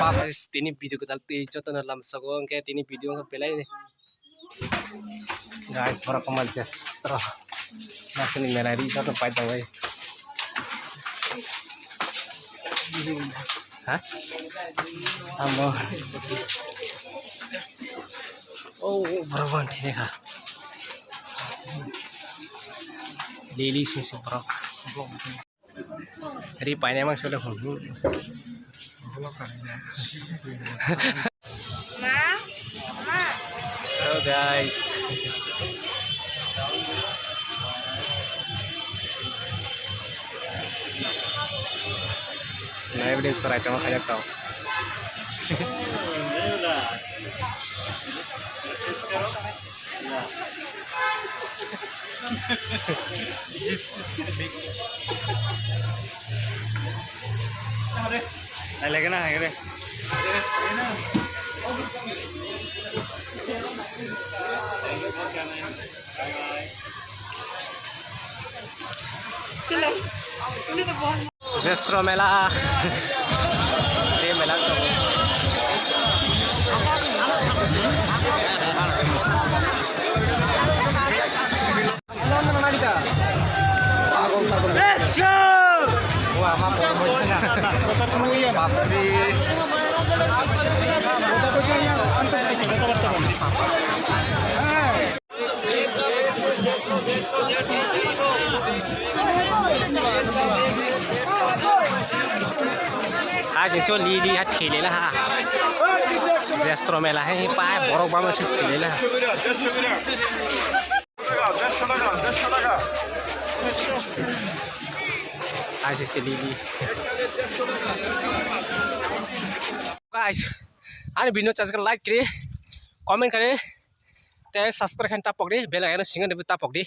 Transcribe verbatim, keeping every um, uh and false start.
Guys, tini video kwtal twi jotono lamsogo, hwnkhe tini video wngkha belai. Guys, borok wngma jestra. Masini mela ri joto pai tongwi. Ha? Amo. Oh, borok bo thini kha. Lili sing sing borok. Ri paina mang sole hum. Ma, ma. Hello guys. Nai bini serai tongma khayak tong. Nai lagi na, hai re. Jestra mela. Tei mela tongo. Hai se so li li ha thele la ha. Jestra mela hai pa borok ba ma thele la ha. Hai se se li li. Guys, ani video chajak like kri, comment kri, te subscribe khan tapok di, bell icon singa de tapok di.